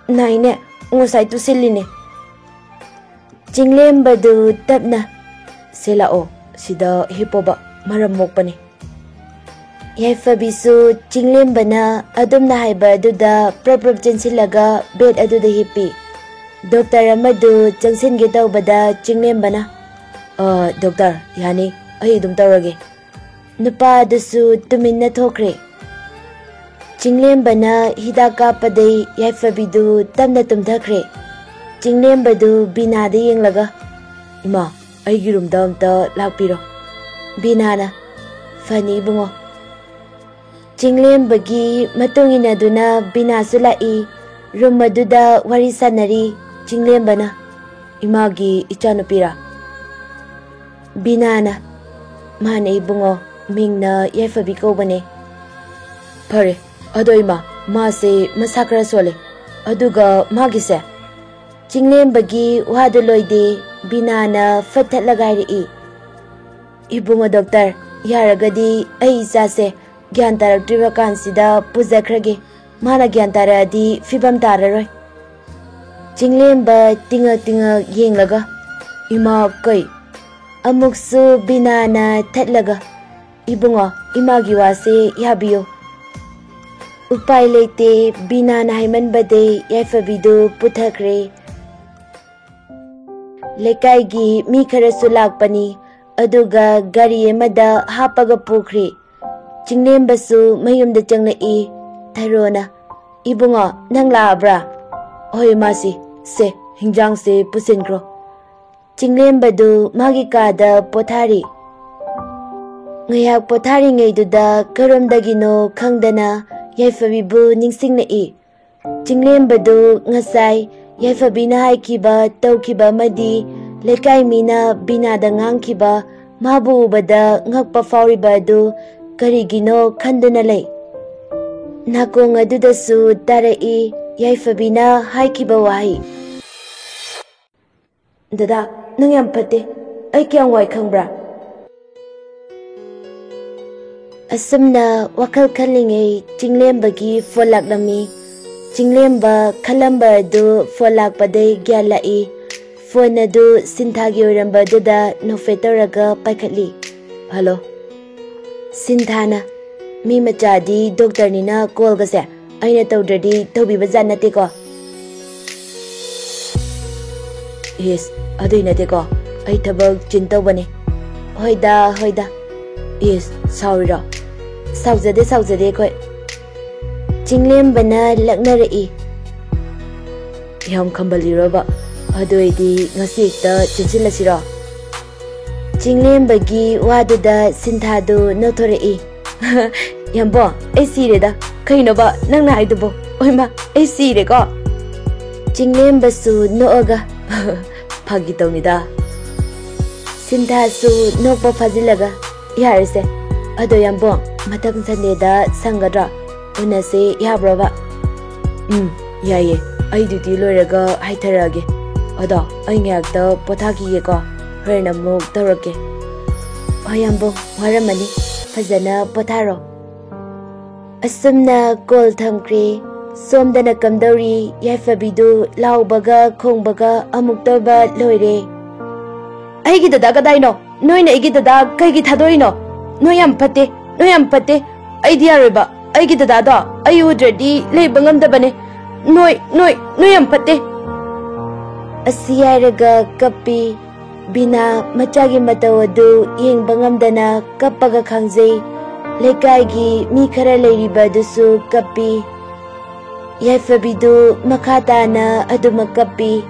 "ꯅꯥꯏꯅꯦ, ꯉꯁꯥꯏ ꯇꯨꯁꯤꯜꯂꯤꯅꯦ꯫" ꯆꯤꯡꯂꯦꯝꯕꯗꯨ ꯇꯞꯅ, "ꯁꯦ ꯂꯥꯛꯑꯣ, ꯁꯤꯗ ꯍꯤꯞꯄꯣꯕ, ꯃꯔꯝ ꯃꯣꯛꯄꯅꯤ꯫" ꯌꯥꯏꯐꯕꯤꯁꯨ ꯆꯤꯡꯂꯦꯝꯕꯅ ꯑꯗꯨꯝꯅ ꯍꯥꯏꯕ ꯑꯗꯨꯗ ꯄ꯭ꯔꯞ ꯄ꯭ꯔꯞ ꯆꯦꯟꯁꯤꯜꯂꯒ ꯕꯦꯗ ꯑꯗꯨꯗ ꯍꯤꯞꯄꯤ꯫ ꯗꯣꯛꯇꯔ ꯑꯃꯗꯨ ꯆꯪꯁꯤꯟꯒꯦ ꯇꯧꯕꯗ ꯆꯤꯡꯂꯦꯝꯕꯅ, "ꯑ, ꯗꯣꯛꯇꯔ, ꯌꯥꯅꯤ, ꯑꯩ ꯑꯗꯨꯝ ꯇꯧꯔꯒꯦ꯫" ꯅꯨꯄꯥ ꯑꯗꯨꯁꯨ ꯇꯨꯃꯤꯟꯅ ꯊꯣꯛꯈ꯭ꯔꯦ꯫ ꯆꯤꯡꯂꯦꯝꯕꯅ ꯍꯤꯗꯥꯛ ꯀꯥꯞꯄꯗꯩ ꯌꯥꯏꯐꯕꯤꯗꯨ ꯇꯞꯅ ꯇꯨꯝꯊꯈ꯭ꯔꯦ꯫ ꯆꯤꯡꯂꯦꯝꯕꯗꯨ ꯕꯤꯅꯥꯗ ꯌꯦꯡꯂꯒ, "ꯏꯃꯥ, ꯑꯩꯒꯤ ꯔꯨꯝꯗ ꯑꯝꯇ ꯂꯥꯛꯄꯤꯔꯣ꯫" ꯕꯤꯅꯥꯅ, "ꯐꯅꯤ ꯏꯕꯨꯡꯉꯣ꯫" ꯆꯤꯡꯂꯦꯝꯕꯒꯤ ꯃꯇꯨꯡ ꯏꯟꯅꯗꯨꯅ ꯕꯤꯅꯥꯁꯨ ꯂꯥꯛꯏ꯫ ꯔꯨꯝ ꯑꯗꯨꯗ ꯋꯥꯔꯤ ꯁꯥꯟꯅꯔꯤ꯫ ꯆꯤꯡꯂꯦꯝꯕꯅ, "ꯏꯃꯥꯒꯤ ꯏꯆꯥꯅꯨꯄꯤꯔꯥ?" ꯕꯤꯅꯥꯅ, "ꯃꯥꯅꯦ ꯏꯕꯨꯡꯉꯣ, ꯃꯤꯡꯅ ꯌꯥꯏꯐꯕꯤ ꯀꯧꯕꯅꯦ꯫ ꯐꯔꯦ, ꯑꯗꯣ ꯏꯃꯥ, ꯃꯥꯁꯦ ꯃꯁꯥ ꯈꯔ ꯁꯣꯜꯂꯦ꯫ ꯑꯗꯨꯒ ꯃꯥꯒꯤꯁꯦ꯫ ꯆꯤꯡꯂꯦꯝꯕꯒꯤ ꯋꯥꯗꯨ ꯂꯣꯏꯗꯦ, ꯕꯤꯅꯥꯅ ꯐꯠ ꯊꯠꯂꯒ ꯍꯥꯏꯔꯛꯏ, "ꯏꯕꯨꯡꯉꯣ ꯗꯣꯛꯇꯔ, ꯌꯥꯔꯒꯗꯤ ꯑꯩ ꯏꯆꯥꯁꯦ ꯒ꯭ꯌꯥꯟ ꯇꯥꯔꯛꯇ꯭ꯔꯤꯕ ꯀꯥꯟꯁꯤꯗ ꯄꯨꯖꯈ꯭ꯔꯒꯦ꯫ ꯃꯥꯅ ꯒ꯭ꯌꯥꯟ ꯇꯥꯔꯛꯑꯗꯤ ꯐꯤꯕꯝ ꯇꯥꯔꯔꯣꯏ"꯫ ꯆꯤꯡꯂꯦꯝꯕ ꯇꯤꯡꯉꯛ ꯇꯤꯡꯉꯛ ꯌꯦꯡꯂꯒ, "ꯏꯃꯥ, ꯀꯩ?" ꯑꯃꯨꯛꯁꯨ ꯕꯤꯅꯥꯅ ꯊꯠꯂꯒ, "ꯏꯕꯨꯡꯉꯣ, ꯏꯃꯥꯒꯤ ꯋꯥꯁꯦ ꯌꯥꯕꯤꯌꯨ"꯫ ꯎꯄꯥꯏ ꯂꯩꯇꯦ, ꯕꯤꯅꯥꯅ ꯍꯥꯏꯃꯟꯕꯗꯩ ꯌꯥꯏꯐꯕꯤꯗꯨ ꯄꯨꯊꯈ꯭ꯔꯦ꯫ ꯂꯩꯀꯥꯏꯒꯤ ꯃꯤ ꯈꯔꯁꯨ ꯂꯥꯛꯄꯅꯤ, ꯑꯗꯨꯒ ꯒꯥꯔꯤ ꯑꯃꯗ ꯍꯥꯞꯄꯒ ꯄꯨꯈ꯭ꯔꯦ꯫ ꯆꯤꯡꯂꯦꯝꯕꯁꯨ ꯃꯌꯨꯝꯗ ꯆꯪꯂꯛꯏ꯫ ꯊꯔꯣꯅ, "ꯏꯕꯨꯡꯉꯣ, ꯅꯪ ꯂꯥꯛꯑꯕ꯭ꯔꯥ?" "ꯍꯣꯏ ꯃꯥꯁꯤ, ꯁꯦ, ꯍꯤꯟꯖꯥꯡꯁꯦ ꯄꯨꯁꯤꯟꯈ꯭ꯔꯣ"꯫ ꯆꯤꯡꯂꯦꯝꯕꯗꯨ ꯃꯥꯒꯤ ꯀꯥꯗ ꯄꯣꯊꯥꯔꯤ꯫ ꯉꯥꯏꯍꯥꯛ ꯄꯣꯊꯥꯔꯤꯉꯩꯗꯨꯗ ꯀꯔꯣꯝꯗꯒꯤꯅꯣ ꯈꯪꯗꯅ ꯌꯥꯏꯐꯕꯤꯕꯨ ꯅꯤꯡꯁꯤꯡꯂꯛꯏ꯫ ꯆꯤꯡꯂꯦꯝꯕꯗꯨ ꯉꯁꯥꯏ ꯌꯥꯏꯐꯕꯤꯅ ꯍꯥꯏꯈꯤꯕ, ꯇꯧꯈꯤꯕ ꯑꯃꯗꯤ ꯂꯩꯀꯥꯏ ꯃꯤꯅ ꯕꯤꯅꯥꯗ ꯉꯥꯡꯈꯤꯕ, ꯃꯥꯕꯨ ꯎꯕꯗ ꯉꯛꯄ ꯐꯥꯎꯔꯤꯕ ꯑꯗꯨ ꯀꯔꯤꯒꯤꯅꯣ ꯈꯟꯗꯨꯅ ꯂꯩ꯫ ꯅꯥꯀꯣꯡ ꯑꯗꯨꯗꯁꯨ ꯇꯥꯔꯛꯏ ꯌꯥꯏꯐꯕꯤꯅ ꯍꯥꯏꯈꯤꯕ ꯋꯥꯍꯩ꯫ "ꯗꯗꯥ, ꯅꯪ ꯌꯥꯝ ꯐꯠꯇꯦ꯫ ꯑꯩ ꯀꯌꯥꯝ ꯋꯥꯏ ꯈꯪꯕ꯭ꯔꯥ?" ꯑꯁꯨꯝꯅ ꯋꯥꯈꯜ ꯈꯜꯂꯤꯉꯩ ꯆꯤꯡꯂꯦꯝꯕꯒꯤ ꯐꯣꯟ ꯂꯥꯛꯂꯝꯃꯤ꯫ ꯆꯤꯡꯂꯦꯝꯕ ꯈꯜꯂꯝꯕ ꯑꯗꯨ ꯐꯣꯟ ꯂꯥꯛꯄꯗꯩ ꯒ꯭ꯌꯥꯟ ꯂꯥꯛꯏ꯫ ꯐꯣꯟ ꯑꯗꯨ ꯁꯤꯟꯊꯥꯒꯤ ꯑꯣꯏꯔꯝꯕ ꯑꯗꯨꯗ ꯅꯣꯛꯐꯦꯠ ꯇꯧꯔꯒ ꯄꯥꯏꯈꯠꯂꯤ꯫ "ꯍꯜꯂꯣ"꯫ ꯁꯤꯟꯊꯥꯅ, "ꯃꯤ ꯃꯆꯥꯗꯤ ꯗꯣꯛꯇꯔꯅꯤꯅ ꯀꯣꯜꯒꯁꯦ ꯑꯩꯅ ꯇꯧꯗ꯭ꯔꯗꯤ ꯇꯧꯕꯤꯕ ꯖꯥꯠ ꯅꯠꯇꯦꯀꯣ"꯫ "ꯏꯁ, ꯑꯗꯨꯏ ꯅꯠꯇꯦꯀꯣ, ꯑꯩ ꯊꯕꯛ ꯆꯤꯟ ꯇꯧꯕꯅꯦ"꯫ "ꯍꯣꯏꯗ, ꯍꯣꯏꯗ"꯫ "ꯏꯁ, ꯁꯥꯎꯔꯤꯔꯣ?" "ꯁꯥꯎꯖꯗꯦ, ꯁꯥꯎꯖꯗꯦ ꯑꯩꯈꯣꯏ"꯫ ꯆꯤꯡꯂꯦꯝꯕꯅ ꯂꯛꯅꯔꯛꯏ꯫ "ꯌꯥꯝ ꯈꯝꯕꯜꯂꯤꯔꯣꯕ? ꯑꯗꯨ ꯑꯣꯏꯗꯤ ꯉꯁꯤ ꯍꯦꯛꯇ ꯆꯦꯟꯁꯤꯜꯂꯁꯤꯔꯣ?" ꯆꯤꯡꯂꯦꯝꯕꯒꯤ ꯋꯥꯗꯨꯗ ꯁꯤꯟꯊꯥꯗꯨ ꯅꯣꯛꯊꯣꯔꯛꯏ꯫ "ꯌꯥꯝꯕꯣ, ꯑꯩ ꯁꯤꯔꯦꯗ꯫ ꯀꯩꯅꯣꯕ ꯅꯪꯅ ꯍꯥꯏꯗꯨꯕꯣ? ꯑꯣꯏꯃ, ꯑꯩ ꯁꯤꯔꯦꯀꯣ"꯫ ꯆꯤꯡꯂꯦꯝꯕꯁꯨ ꯅꯣꯛꯑꯒ, "ꯐꯥꯒꯤ ꯇꯧꯅꯤꯗ"꯫ ꯁꯤꯟꯊꯥꯁꯨ ꯅꯣꯛꯄ ꯐꯥꯖꯤꯜꯂꯒ, "ꯌꯥꯔꯦꯁꯦ, ꯑꯗꯣ ꯌꯥꯝꯕꯨꯡ, ꯃꯊꯪ ꯁꯟꯗꯦꯗ ꯁꯪꯒꯗ꯭ꯔꯣ? ꯎꯅꯁꯦ ꯌꯥꯕ꯭ꯔꯣꯕ? ꯎꯝ, ꯌꯥꯏꯌꯦ꯫ ꯑꯩ ꯗ꯭ꯌꯨꯇꯤ ꯂꯣꯏꯔꯒ ꯍꯥꯏꯊꯔꯛꯑꯒꯦ꯫ ꯑꯗꯣ ꯑꯩ ꯉꯥꯏꯍꯥꯛꯇ ꯄꯣꯊꯥꯈꯤꯒꯦꯀꯣ꯫ ꯍꯣꯔꯦꯟ ꯑꯃꯨꯛ ꯇꯧꯔꯛꯀꯦ꯫ ꯍꯣꯏ ꯌꯥꯝꯕꯨꯡ, ꯋꯥꯔꯝꯃꯅꯤ꯫ ꯐꯖꯅ ꯄꯣꯊꯥꯔꯣ꯫ ꯑꯁꯨꯝꯅ ꯀꯣꯜ ꯊꯝꯈ꯭ꯔꯦ꯫ ꯁꯣꯝꯗꯅ ꯀꯝꯗꯧꯔꯤ? ꯌꯥꯏꯐꯕꯤꯗꯨ ꯂꯥꯎꯕꯒ ꯈꯣꯡꯕꯒ ꯑꯃꯨꯛꯇꯣꯏꯕ ꯂꯣꯏꯔꯦ꯫ ꯑꯩꯒꯤ ꯗꯗꯥ ꯀꯗꯥꯏꯅꯣ? ꯅꯣꯏꯅ ꯑꯩꯒꯤ ꯗꯗꯥ ꯀꯩꯒꯤ ꯊꯥꯗꯣꯛꯏꯅꯣ? ꯅꯣꯏ ꯌꯥꯝ ꯐꯠꯇꯦ, ꯅꯣꯏ ꯌꯥꯝ ꯐꯠꯇꯦ꯫ ꯑꯩꯗꯤ ꯌꯥꯔꯣꯏꯕ꯫ ꯑꯩꯒꯤ ꯗꯗꯥꯗꯣ ꯑꯩ ꯎꯗ꯭ꯔꯗꯤ ꯂꯩꯕ ꯉꯝꯗꯕꯅꯦ꯫ ꯅꯣꯏ, ꯅꯣꯏ, ꯅꯣꯏ ꯌꯥꯝ ꯐꯠꯇꯦ꯫ ꯑꯁꯤ ꯍꯥꯏꯔꯒ ꯀꯞꯄꯤ꯫ ꯕꯤꯅꯥ ꯃꯆꯥꯒꯤ ꯃꯇꯧ ꯑꯗꯨ ꯌꯦꯡꯕ ꯉꯝꯗꯅ ꯀꯞꯄꯒ ꯈꯥꯡꯖꯩ꯫ ꯂꯩꯀꯥꯏꯒꯤ ꯃꯤ ꯈꯔ ꯂꯩꯔꯤꯕ ꯑꯗꯨꯁꯨ ꯀꯞꯄꯤ꯫ ꯌꯥꯏꯐꯕꯤꯗꯨ ꯃꯈꯥ ꯇꯥꯅ ꯑꯗꯨꯃꯛ ꯀꯞꯄꯤ꯫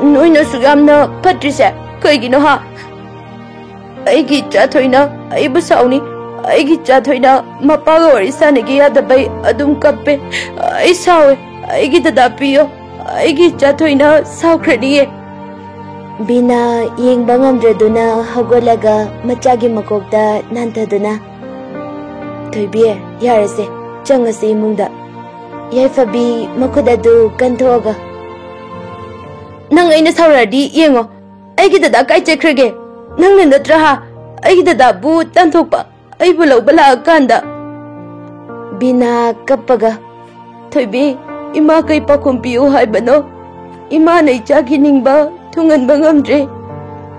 ꯅꯣꯏꯅ ꯑꯁꯨꯛ ꯌꯥꯝꯅ ꯐꯠꯇ꯭ꯔꯤꯁꯦ ꯀꯩꯒꯤꯅꯣ ꯍꯥ? ꯑꯩꯒꯤ ꯏꯆꯥ ꯊꯣꯏꯅ ꯑꯩꯕꯨ ꯁꯥꯎꯅꯤ꯫ ꯑꯩꯒꯤ ꯏꯆꯥ ꯊꯣꯏꯅ ꯃꯄꯥꯒ ꯋꯥꯔꯤ ꯁꯥꯟꯅꯒꯦ ꯌꯥꯗꯕꯩ ꯑꯗꯨꯝ ꯀꯞꯄꯦ꯫ ꯑꯩ ꯁꯥꯎꯋꯦ꯫ ꯑꯩꯒꯤ ꯗꯗꯥ ꯄꯤꯌꯣ꯫ ꯑꯩꯒꯤ ꯏꯆꯥ ꯊꯣꯏꯅ ꯁꯥꯎꯈ꯭ꯔꯅꯤꯌꯦ꯫ ꯕꯤꯅꯥ ꯌꯦꯡꯕ ꯉꯝꯗ꯭ꯔꯗꯨꯅ ꯍꯧꯒꯠꯂꯒ ꯃꯆꯥꯒꯤ ꯃꯀꯣꯛꯇ ꯅꯥꯟꯊꯗꯨꯅ, "ꯊꯣꯏꯕꯤ, ꯌꯥꯔꯁꯦ, ꯆꯪꯉꯁꯤ ꯏꯃꯨꯡꯗ꯫" ꯌꯥꯏꯐꯕꯤ ꯃꯈꯨꯠ ꯑꯗꯨ ꯀꯟꯊꯣꯛꯑꯒ, "ꯅꯪ ꯑꯩꯅ ꯁꯥꯎꯔꯛꯑꯗꯤ ꯌꯦꯡꯉꯣ, ꯑꯩꯒꯤ ꯗꯗꯥ ꯀꯥꯏ ꯆꯠꯈ꯭ꯔꯒꯦ? ꯅꯪꯅ ꯅꯠꯇ꯭ꯔꯥ ꯍꯥ ꯑꯩꯒꯤ ꯗꯗꯥꯕꯨ ꯇꯥꯟꯊꯣꯛꯄ, ꯑꯩꯕꯨ ꯂꯧꯕ ꯂꯥꯛꯑꯀꯥꯟꯗ?" ꯕꯤꯅꯥ ꯀꯞꯄꯒ, "ꯊꯣꯏꯕꯤ, ꯏꯃꯥ ꯀꯩ ꯄꯥꯎꯈꯨꯝ ꯄꯤꯌꯨ ꯍꯥꯏꯕꯅꯣ? ꯏꯃꯥꯅ ꯏꯆꯥꯒꯤ ꯅꯤꯡꯕ ꯊꯨꯡꯍꯟꯕ ꯉꯝꯗ꯭ꯔꯦ꯫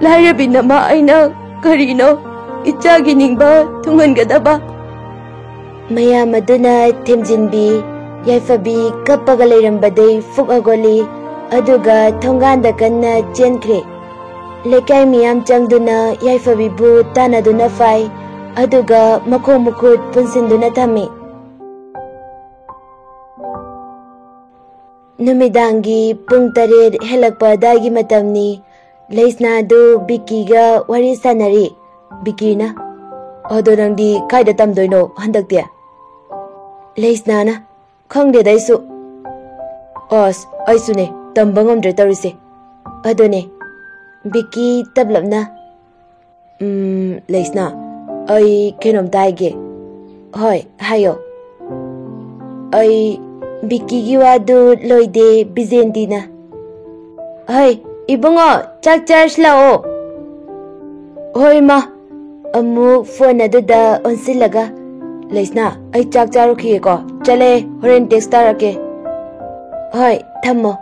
ꯂꯥꯏꯔꯕꯤ ꯅꯃꯥ ꯑꯩꯅ ꯀꯔꯤꯅꯣ ꯏꯆꯥꯒꯤ ꯅꯤꯡꯕ ꯊꯨꯡꯍꯟꯒꯗꯕ?" ꯃꯌꯥꯝ ꯑꯗꯨꯅ ꯊꯦꯝꯖꯤꯟꯕꯤ꯫ ꯌꯥꯏꯐꯕꯤ ꯀꯞꯄꯒ ꯂꯩꯔꯝꯕꯗꯩ ꯐꯨꯛ ꯍꯧꯒꯠꯂꯤ, ꯑꯗꯨꯒ ꯊꯣꯡꯒꯥꯟꯗ ꯀꯟꯅ ꯆꯦꯟꯈ꯭ꯔꯦ꯫ ꯂꯩꯀꯥꯏ ꯃꯤꯌꯥꯝ ꯆꯪꯗꯨꯅ ꯌꯥꯏꯐꯕꯤꯕꯨ ꯇꯥꯟꯅꯗꯨꯅ ꯐꯥꯏ, ꯑꯗꯨꯒ ꯃꯈꯣꯡ ꯃꯈꯨꯠ ꯄꯨꯟꯁꯤꯟꯗꯨꯅ ꯊꯝꯃꯤ꯫ ꯅꯨꯃꯤꯗꯥꯡꯒꯤ ꯄꯨꯡ ꯇꯔꯦꯠ ꯍꯦꯜꯂꯛꯄ ꯑꯗꯥꯏꯒꯤ ꯃꯇꯝꯅꯤ꯫ ꯂꯩꯁꯅꯥꯗꯨ ꯕꯤꯀꯤꯒ ꯋꯥꯔꯤ ꯁꯥꯟꯅꯔꯤ꯫ ꯕꯤꯀꯤꯅ, "ꯑꯗꯣ ꯅꯪꯗꯤ ꯀꯥꯏꯗ ꯇꯝꯗꯣꯏꯅꯣ ꯍꯟꯗꯛꯇꯤ?" ꯂꯩꯁꯅꯥꯅ, "ꯈꯪꯗꯦꯗ ꯑꯩꯁꯨ꯫ ꯑꯁ, ꯑꯩꯁꯨꯅꯦ, ꯇꯝꯕ ꯉꯝꯗ꯭ꯔꯦ ꯇꯧꯔꯤꯁꯦ꯫" ꯑꯗꯨꯅꯦ꯫ ꯕꯤꯀꯤ ꯇꯞꯂꯞꯅ, "ꯎꯝ, ꯂꯩꯁꯅꯥ, ꯑꯩ ꯀꯩꯅꯣꯝꯇ ꯍꯥꯏꯒꯦ꯫ ꯍꯣꯏ, ꯍꯥꯏꯌꯣ꯫ ꯑꯩ ꯕꯤꯀꯤꯒꯤ ꯋꯥꯗꯨ ꯂꯣꯏꯗꯦ, ꯕꯤꯖꯦꯟꯗꯤꯅ꯫ ꯍꯣꯏ, ꯏꯕꯨꯡꯉꯣ, ꯆꯥꯛ ꯆꯥꯔꯁꯤ ꯂꯥꯛꯑꯣ꯫ ꯍꯣꯏ, ꯃꯥ꯫ ꯑꯃꯨꯛ ꯐꯣꯟ ꯑꯗꯨꯗ ꯑꯣꯟꯁꯤꯜꯂꯒ, "ꯂꯩꯁꯅꯥ, ꯑꯩ ꯆꯥꯛ ꯆꯥꯔꯨꯈꯤꯒꯦꯀꯣ꯫ ꯆꯠꯂꯦ, ꯍꯣꯔꯦꯟ ꯇꯦꯛꯁ ꯇꯥꯔꯛꯀꯦ꯫" "ꯍꯣꯏ, ꯊꯝꯃꯣ꯫"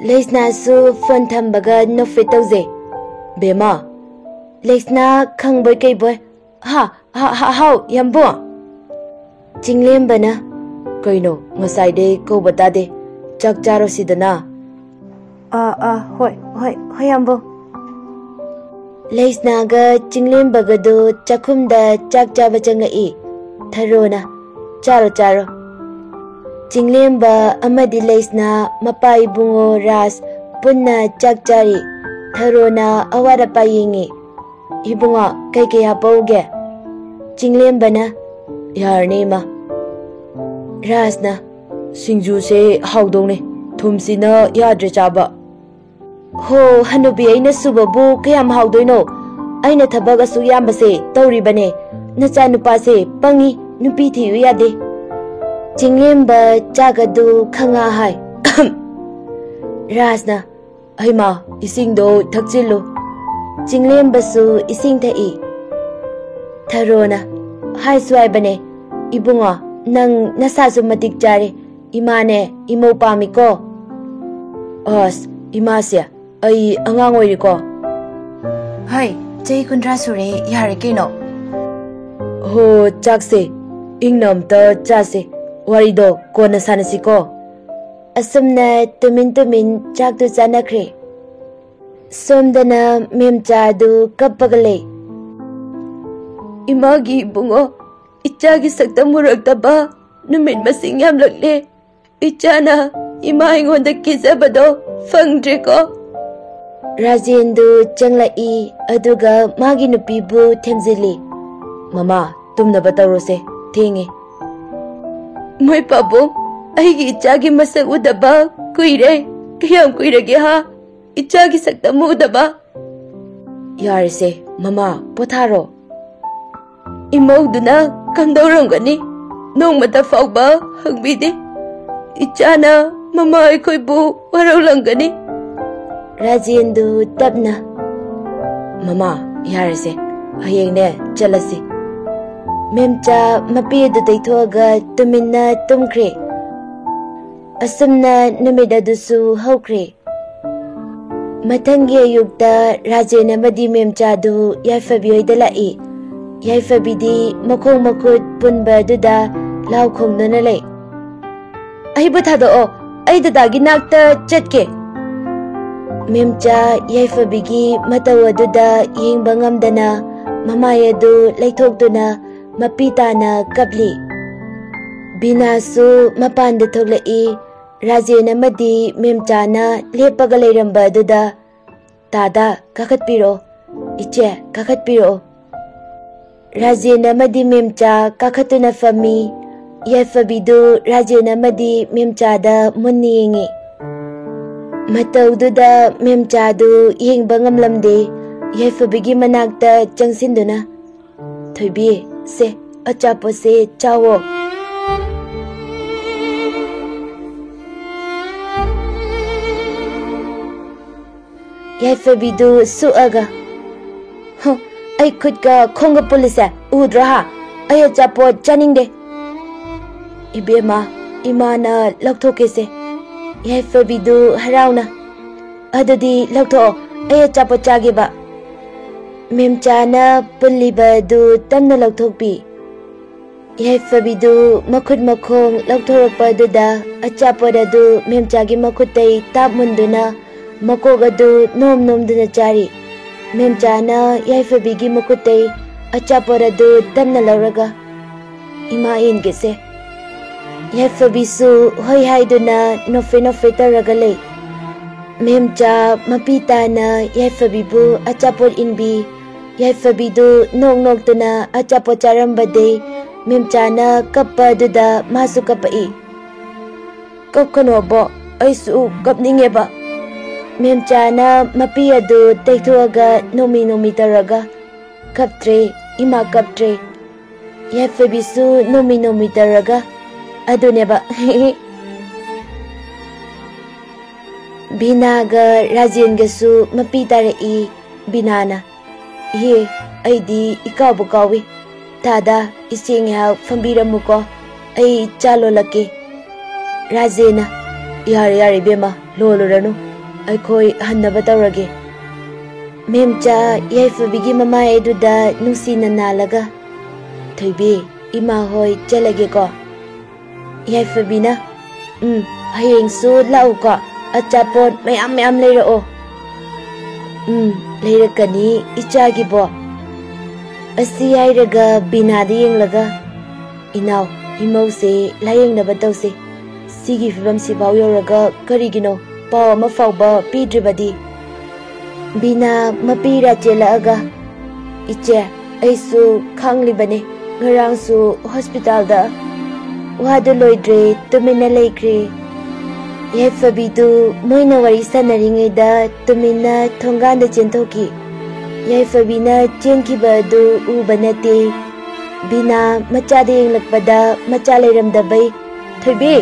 ꯂꯩꯁꯅꯥꯁꯨ ꯐꯣꯟ ꯊꯝꯕꯒ ꯅꯣꯛꯐꯦꯠ ꯇꯧꯖꯩ꯫ "ꯕꯦꯝꯃ, ꯂꯩꯁꯅꯥ ꯈꯪꯕꯣꯏ ꯀꯩꯕꯣꯏ, ꯍꯥ, ꯍꯥ, ꯍꯥ, ꯍꯥꯎ, ꯌꯥꯝꯕꯨꯡ꯫" ꯆꯤꯡꯂꯦꯝꯕꯅ, "ꯀꯩꯅꯣ, ꯉꯁꯥꯏꯗꯩ ꯀꯧꯕ ꯇꯥꯗꯦ, ꯆꯥꯛ ꯆꯥꯔꯣꯁꯤꯗꯅ꯫" "ꯑꯥ, ꯑꯥ, ꯍꯣꯏ, ꯍꯣꯏ, ꯍꯣꯏ, ꯌꯥꯝꯕꯨꯡ꯫" ꯂꯩꯁꯅꯥꯒ ꯆꯤꯡꯂꯦꯝꯕꯒꯗꯨ ꯆꯥꯛꯈꯨꯝꯗ ꯆꯥꯛ ꯆꯥꯕ ꯆꯪꯂꯛꯏ꯫ ꯊꯔꯣꯅ, "ꯆꯥꯔꯣ, ꯆꯥꯔꯣ꯫" ꯆꯤꯡꯂꯦꯝꯕ ꯑꯃꯗꯤ ꯂꯩꯁꯅꯥ, ꯃꯄꯥ ꯏꯕꯨꯡꯉꯣ ꯔꯥꯖ ꯄꯨꯟꯅ ꯆꯥꯛ ꯆꯥꯔꯤ꯫ ꯊꯔꯣꯅ ꯑꯋꯥꯠ ꯑꯄꯥ ꯌꯦꯡꯉꯤ꯫ "ꯏꯕꯨꯡꯉꯣ, ꯀꯩꯀꯩ ꯍꯥꯞꯄꯛꯎꯒꯦ?" ꯆꯤꯡꯂꯦꯝꯕꯅ, "ꯌꯥꯔꯅꯤ, ꯏꯃꯥ꯫" ꯔꯥꯖꯅ, "ꯁꯤꯡꯖꯨꯁꯦ ꯍꯥꯎꯗꯧꯅꯦ, ꯊꯨꯝꯁꯤꯅ ꯌꯥꯗ꯭ꯔꯦ ꯆꯥꯕ꯫" "ꯍꯣ, ꯍꯅꯨꯕꯤ, ꯑꯩꯅ ꯁꯨꯕꯕꯨ ꯀꯌꯥꯝ ꯍꯥꯎꯗꯣꯏꯅꯣ? ꯑꯩꯅ ꯊꯕꯛ ꯑꯁꯨꯛ ꯌꯥꯝꯕꯁꯦ ꯇꯧꯔꯤꯕꯅꯦ꯫ ꯅꯆꯥꯅꯨꯄꯥꯁꯦ ꯄꯪꯉꯤ, ꯅꯨꯄꯤ ꯊꯤꯌꯨ ꯌꯥꯗꯦ꯫" ꯆꯤꯡꯂꯦꯝꯕ ꯆꯥꯛ ꯑꯗꯨ ꯈꯪꯉꯥ ꯍꯥꯏ꯫ ꯔꯥꯖꯅ, "ꯍꯩꯃꯥ, ꯏꯁꯤꯡꯗꯣ ꯊꯛꯆꯤꯜꯂꯨ꯫" ꯆꯤꯡꯂꯦꯝꯕꯁꯨ ꯏꯁꯤꯡ ꯊꯛꯏ꯫ ꯊꯔꯣꯅ, "ꯍꯥꯏꯁꯨ ꯍꯥꯏꯕꯅꯦ, ꯏꯕꯨꯡꯉꯣ, ꯅꯪ ꯅꯁꯥꯁꯨ ꯃꯇꯤꯛ ꯆꯥꯔꯦ꯫ ꯏꯃꯥꯅꯦ, ꯏꯃꯧ ꯄꯥꯝꯃꯤꯀꯣ꯫" "ꯑꯁ, ꯏꯃꯥꯁꯦ, ꯑꯩ ꯑꯉꯥꯡ ꯑꯣꯏꯔꯤꯀꯣ?" "ꯍꯣꯏ, ꯆꯍꯤ ꯀꯨꯟꯊ꯭ꯔꯥ ꯁꯨꯔꯦ, ꯌꯥꯔꯦ ꯀꯩꯅꯣ꯫" "ꯍꯣ, ꯆꯥꯛꯁꯦ ꯏꯪꯅ ꯑꯝꯇ ꯆꯥꯁꯦ, ꯋꯥꯔꯤꯗꯣ ꯀꯣꯟꯅ ꯁꯥꯟꯅꯁꯤꯀꯣ꯫" ꯑꯁꯨꯝꯅ ꯇꯨꯃꯤꯟ ꯇꯨꯃꯤꯟ ꯆꯥꯛꯇꯨ ꯆꯥꯅꯈ꯭ꯔꯦ꯫ ꯁꯣꯝꯗꯅ ꯃꯦꯝꯆꯥ ꯑꯗꯨ ꯀꯞꯄꯒ ꯂꯩ꯫ "ꯏꯃꯥꯒꯤ ꯏꯕꯨꯡꯉꯣ, ꯏꯆꯥꯒꯤ ꯁꯛꯇꯝ ꯎꯔꯛꯇꯕ ꯅꯨꯃꯤꯠ ꯃꯁꯤꯡ ꯌꯥꯝꯂꯛꯂꯦ꯫ ꯏꯆꯥꯅ ꯏꯃꯥ ꯑꯩꯉꯣꯟꯗ ꯀꯦꯖꯕꯗꯣ ꯐꯪꯗ꯭ꯔꯦꯀꯣ꯫" ꯔꯥꯖꯦꯟꯗꯨ ꯆꯪꯂꯛꯏ, ꯑꯗꯨꯒ ꯃꯥꯒꯤ ꯅꯨꯄꯤꯕꯨ ꯊꯦꯝꯖꯤꯜꯂꯤ꯫ "ꯃꯃꯥ, ꯇꯨꯝꯅꯕ ꯇꯧꯔꯣꯁꯦ, ꯊꯦꯡꯉꯦ꯫" "ꯃꯣꯏ ꯄꯥꯕꯨꯡ, ꯑꯩꯒꯤ ꯏꯆꯥꯒꯤ ꯃꯁꯛ ꯎꯗꯕ ꯀꯨꯏꯔꯦ꯫ ꯀꯌꯥꯝ ꯀꯨꯏꯔꯒꯦ ꯍꯥ, ꯏꯆꯥꯒꯤ ꯁꯛꯇꯝ ꯎꯗꯕ?" "ꯌꯥꯔꯦꯁꯦ ꯃꯃꯥ, ꯄꯣꯊꯥꯔꯣ꯫" ꯏꯃꯧꯗꯨꯅ ꯀꯝꯗꯧꯔꯝꯒꯅꯤ? ꯅꯣꯡꯃꯇ ꯐꯥꯎꯕ ꯍꯪꯕꯤꯗꯦ꯫ ꯏꯆꯥꯅ ꯃꯃꯥ ꯑꯩꯈꯣꯏꯕꯨ ꯋꯥꯔꯧꯂꯝꯒꯅꯤ꯫ ꯔꯥꯖꯦꯟꯗꯨ ꯇꯞꯅ, "ꯃꯃꯥ, ꯌꯥꯔꯁꯦ, ꯍꯌꯦꯡꯅꯦ ꯆꯠꯂꯁꯤ꯫" ꯃꯦꯝꯆꯥ ꯃꯄꯤ ꯑꯗꯨ ꯇꯩꯊꯣꯛꯑꯒ ꯇꯨꯃꯤꯟꯅ ꯇꯨꯝꯈ꯭ꯔꯦ꯫ ꯑꯁꯨꯝꯅ ꯅꯨꯃꯤꯠ ꯑꯗꯨꯁꯨ ꯍꯧꯈ꯭ꯔꯦ꯫ ꯃꯊꯪꯒꯤ ꯑꯌꯨꯛꯇ ꯔꯥꯖꯦꯟ ꯑꯃꯗꯤ ꯃꯦꯝꯆꯥꯗꯨ ꯌꯥꯏꯐꯕꯤ ꯍꯣꯏꯗ ꯂꯥꯛꯏ꯫ ꯌꯥꯏꯐꯕꯤꯗꯤ ꯃꯈꯣꯡ ꯃꯈꯨꯠ ꯄꯨꯟꯕ ꯑꯗꯨꯗ ꯂꯥꯎ ꯈꯣꯡꯗꯨꯅ ꯂꯩ꯫ "ꯑꯩꯕꯨ ꯊꯥꯗꯣꯛꯑꯣ, ꯑꯩ ꯗꯗꯥꯒꯤ ꯅꯥꯛꯇ ꯆꯠꯀꯦ꯫" ꯃꯦꯝꯆꯥ ꯌꯥꯏꯐꯕꯤꯒꯤ ꯃꯇꯧ ꯑꯗꯨꯗ ꯌꯦꯡꯕ ꯉꯝꯗꯅ ꯃꯃꯥꯏ ꯑꯗꯨ ꯂꯩꯊꯣꯛꯇꯨꯅ ꯃꯄꯤ ꯇꯥꯅ ꯀꯞꯂꯤ꯫ ꯕꯤꯅꯥꯁꯨ ꯃꯄꯥꯟꯗ ꯊꯣꯛꯂꯛꯏ꯫ ꯔꯥꯖꯦꯟ ꯑꯃꯗꯤ ꯃꯦꯝꯆꯥꯅ ꯂꯦꯞꯄꯒ ꯂꯩꯔꯝꯕ ꯑꯗꯨꯗ, "ꯗꯥꯗꯥ, ꯀꯥꯈꯠꯄꯤꯔꯛꯑꯣ꯫ ꯏꯆꯦ, ꯀꯥꯈꯠꯄꯤꯔꯛꯑꯣ꯫" ꯔꯥꯖꯦꯟ ꯑꯃꯗꯤ ꯃꯦꯝꯆꯥ ꯀꯥꯈꯠꯇꯨꯅ ꯐꯝꯃꯤ꯫ ꯌꯥꯏꯐꯕꯤꯗꯨ ꯔꯥꯖꯦꯟ ꯑꯃꯗꯤ ꯃꯦꯝꯆꯥꯗ ꯃꯨꯟꯅ ꯌꯦꯡꯉꯤ꯫ ꯃꯇꯧꯗꯨꯗ ꯃꯦꯝꯆꯥꯗꯨ ꯌꯦꯡꯕ ꯉꯝꯂꯝꯗꯦ꯫ ꯌꯥꯏꯐꯕꯤꯒꯤ ꯃꯅꯥꯛꯇ ꯆꯪꯁꯤꯟꯗꯨꯅ, "ꯊꯣꯏꯕꯤ, ꯁꯦ, ꯑꯆꯥꯄꯣꯠꯁꯦ ꯆꯥꯋꯣ꯫" ꯌꯥꯏꯐꯕꯤꯗꯨ ꯁꯨꯛꯑꯒ, "ꯍ, ꯑꯩ ꯈꯨꯠꯀ ꯈꯣꯡꯒ ꯄꯨꯜꯂꯤꯁꯦ ꯎꯗ꯭ꯔꯣ ꯍꯥ? ꯑꯩ ꯑꯆꯥꯄꯣꯠ ꯆꯥꯅꯤꯡꯗꯦ꯫" "ꯏꯕꯦꯝꯃ, ꯏꯃꯥꯅ ꯂꯧꯊꯣꯛꯀꯦꯁꯦ꯫" ꯌꯥꯏꯐꯕꯤꯗꯨ ꯍꯔꯥꯎꯅ, "ꯑꯗꯨꯗꯤ ꯂꯧꯊꯣꯛꯑꯣ, ꯑꯩ ꯑꯆꯥꯄꯣꯠ ꯆꯥꯒꯦꯕ꯫" ꯃꯦꯝꯆꯥꯅ ꯄꯨꯜꯂꯤꯕ ꯑꯗꯨ ꯇꯞꯅ ꯂꯧꯊꯣꯛꯄꯤ꯫ ꯌꯥꯏꯐꯕꯤꯗꯨ ꯃꯈꯨꯠ ꯃꯈꯣꯡ ꯂꯧꯊꯣꯔꯛꯄ ꯑꯗꯨꯗ ꯑꯆꯥꯄꯣꯠ ꯑꯗꯨ ꯃꯦꯝꯆꯥꯒꯤ ꯃꯈꯨꯠꯇꯩ ꯇꯥꯞ ꯃꯨꯟꯗꯨꯅ ꯃꯀꯣꯛ ꯑꯗꯨ ꯅꯣꯝ ꯅꯣꯝꯗꯨꯅ ꯆꯥꯔꯤ꯫ ꯃꯦꯝꯆꯥꯅ ꯌꯥꯏꯐꯕꯤꯒꯤ ꯃꯈꯨꯠꯇꯩ ꯑꯆꯥꯄꯣꯠ ꯑꯗꯨ ꯇꯞꯅ ꯂꯧꯔꯒ, "ꯏꯃꯥ ꯌꯦꯟꯒꯦꯁꯦ꯫" ꯌꯥꯏꯐꯕꯤꯁꯨ ꯍꯣꯏ ꯍꯥꯏꯗꯨꯅ ꯅꯣꯐꯦ ꯅꯣꯐꯦ ꯇꯧꯔꯒ ꯂꯩ꯫ ꯃꯦꯝꯆꯥ ꯃꯄꯤ ꯇꯥꯅ ꯌꯥꯏꯐꯕꯤꯕꯨ ꯑꯆꯥꯄꯣꯠ ꯏꯟꯕꯤ꯫ ꯌꯥꯏꯐꯕꯤꯗꯨ ꯅꯣꯛ ꯅꯣꯛꯇꯨꯅ ꯑꯆꯥꯄꯣꯠ ꯆꯥꯔꯝꯕꯗꯩ ꯃꯦꯝꯆꯥꯅ ꯀꯞꯄ ꯑꯗꯨꯗ ꯃꯥꯁꯨ ꯀꯞꯄꯛꯏ꯫ "ꯀꯞꯀꯅꯣ ꯑꯕꯣꯛ, ꯑꯩꯁꯨ ꯀꯞꯅꯤꯡꯉꯦꯕ꯫" ꯃꯦꯝꯆꯥꯅ ꯃꯄꯤ ꯑꯗꯨ ꯇꯩꯊꯣꯛꯑꯒ ꯅꯣꯝꯃꯤ ꯅꯣꯝꯃꯤ ꯇꯧꯔꯒ, "ꯀꯞꯇ꯭ꯔꯦ, ꯏꯃꯥ ꯀꯞꯇ꯭ꯔꯦ꯫ ꯌꯥꯏꯐꯕꯤꯁꯨ ꯅꯣꯡꯃꯩ ꯅꯣꯡꯃꯩ ꯇꯧꯔꯒ ꯑꯗꯨꯅꯦꯕ꯫ ꯕꯤꯅꯥꯒ ꯔꯥꯖꯦꯟꯒꯁꯨ ꯃꯄꯤ ꯇꯥꯔꯛꯏ꯫ ꯕꯤꯅꯥꯅ, "ꯏꯍꯦ, ꯑꯩꯗꯤ ꯏꯀꯥꯎꯕꯨ ꯀꯥꯎꯏ꯫ ꯊꯥꯗ, ꯏꯆꯦ ꯉꯥꯏꯍꯥꯛ ꯐꯝꯕꯤꯔꯝꯃꯨꯀꯣ, ꯑꯩ ꯆꯥ ꯂꯣꯜꯂꯛꯀꯦ꯫" ꯔꯥꯖꯦꯟꯅ, "ꯌꯥꯔꯦ, ꯌꯥꯔꯦ ꯏꯕꯦꯝꯃ, ꯂꯣꯜꯂꯨꯔꯅꯨ, ꯑꯩꯈꯣꯏ ꯍꯟꯅꯕ ꯇꯧꯔꯒꯦ꯫" ꯃꯦꯝꯆꯥ ꯌꯥꯏꯐꯕꯤꯒꯤ ꯃꯃꯥꯏ ꯑꯗꯨꯗ ꯅꯨꯡꯁꯤꯅ ꯅꯥꯜꯂꯒ, "ꯊꯣꯏꯕꯤ, ꯏꯃꯥ ꯍꯣꯏ ꯆꯠꯂꯒꯦꯀꯣ꯫" ꯌꯥꯏꯐꯕꯤꯅ, "ꯎꯝ, ꯍꯌꯦꯡꯁꯨ ꯂꯥꯛꯎꯀꯣ, ꯑꯆꯥꯄꯣꯠ ꯃꯌꯥꯝ ꯃꯌꯥꯝ ꯂꯩꯔꯛꯑꯣ꯫" "ꯎꯝ, ꯂꯩꯔꯛꯀꯅꯤ ꯏꯆꯥꯒꯤꯕꯣ꯫" ꯑꯁꯤ ꯍꯥꯏꯔꯒ ꯕꯤꯅꯥꯗ ꯌꯦꯡꯂꯒ, "ꯏꯅꯥꯎ, ꯏꯃꯧꯁꯦ ꯂꯥꯌꯦꯡꯅꯕ ꯇꯧꯁꯦ꯫ ꯁꯤꯒꯤ ꯐꯤꯕꯝꯁꯤꯐꯥꯎ ꯌꯧꯔꯒ ꯀꯔꯤꯒꯤꯅꯣ ꯄꯥꯎ ꯑꯃ ꯐꯥꯎꯕ ꯄꯤꯗ꯭ꯔꯤꯕꯗꯤ?" ꯕꯤꯅꯥ ꯃꯄꯤ ꯔꯥ ꯆꯦꯜꯂꯛꯑꯒ, "ꯏꯆꯦ, ꯑꯩꯁꯨ ꯈꯪꯂꯤꯕꯅꯦ꯫ ꯉꯔꯥꯡꯁꯨ ꯍꯣꯁꯄꯤꯇꯥꯜꯗ ꯋꯥꯗꯨ ꯂꯣꯏꯗ꯭ꯔꯦ, ꯇꯨꯃꯤꯟꯅ ꯂꯩꯈ꯭ꯔꯦ꯫" ꯌꯥꯏꯐꯕꯤꯗꯨ ꯃꯣꯏꯅ ꯋꯥꯔꯤ ꯁꯥꯟꯅꯔꯤꯉꯩꯗ ꯇꯨꯃꯤꯟꯅ ꯊꯣꯡꯒꯥꯟꯗ ꯆꯦꯟꯊꯣꯛꯈꯤ꯫ ꯌꯥꯏꯐꯕꯤꯅ ꯆꯦꯟꯈꯤꯕ ꯑꯗꯨ ꯎꯕ ꯅꯠꯇꯦ꯫ ꯕꯤꯅꯥ ꯃꯆꯥꯗ ꯌꯦꯡꯂꯛꯄꯗ ꯃꯆꯥ ꯂꯩꯔꯝꯗꯕꯩ, "ꯊꯣꯏꯕꯤ,